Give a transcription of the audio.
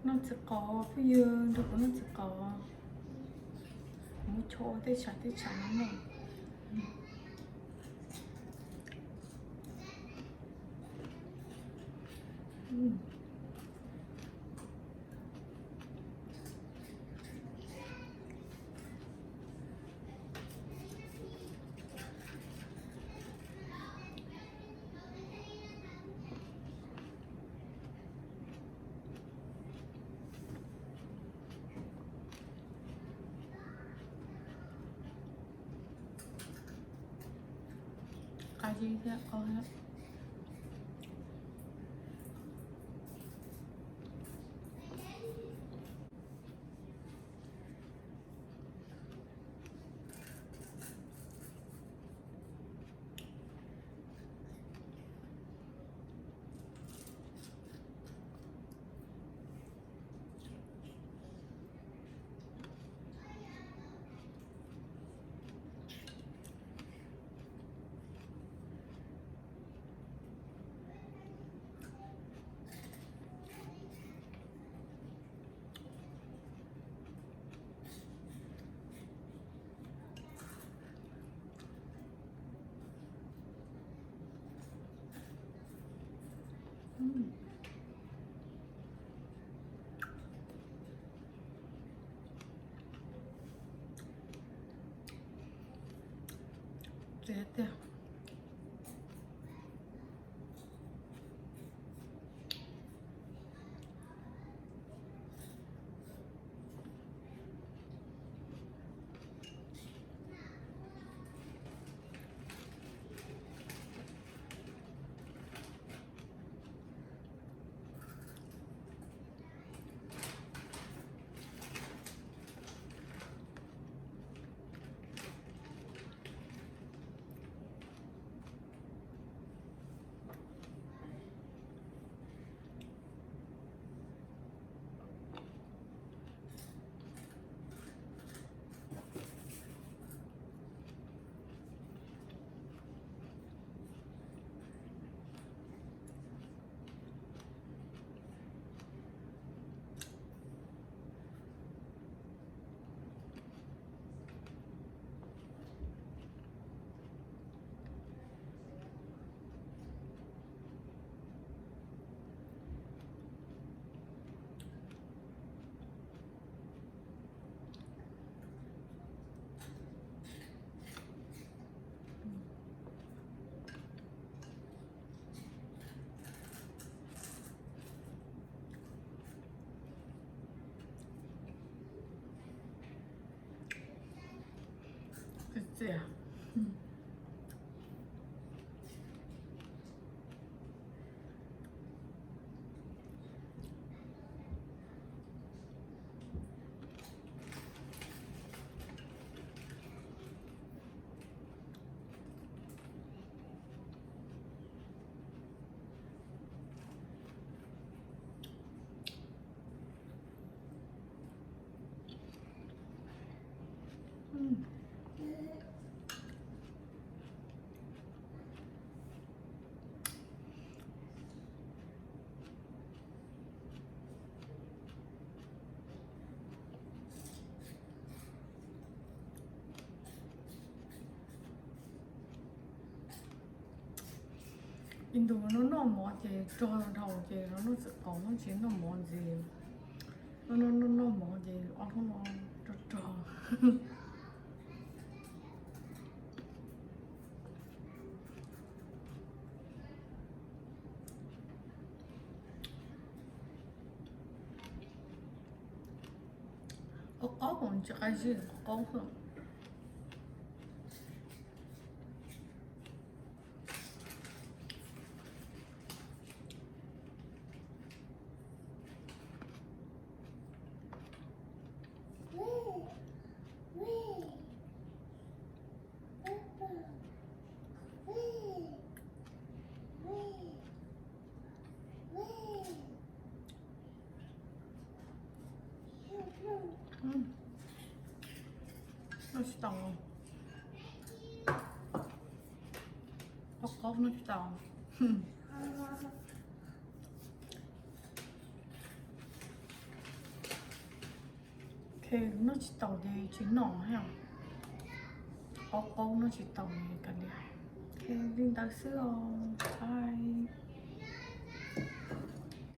Noj txiv qos, phooj ywg, nrog kuv noj txiv qos. Kuv mus cho tej tshav tej tshav no noj. Qab zib thiab qab thiab. Txiv tiag. Txiv tiag. Ib ntus no noj mov ces rog dhau ces no noj txiv qos no tsis noj mov ntxiv. No noj noj mov ces ob hnub no rog rog. Qos qaub kuj tsis qab zib qos qaub xwb. Noj tsis tau. Qos qaub noj tsis tau. Noj tsis taus ces tsis noj thiab. Qaub qaub noj tsis taus li kav liam. Li ntawd xwb os, bye.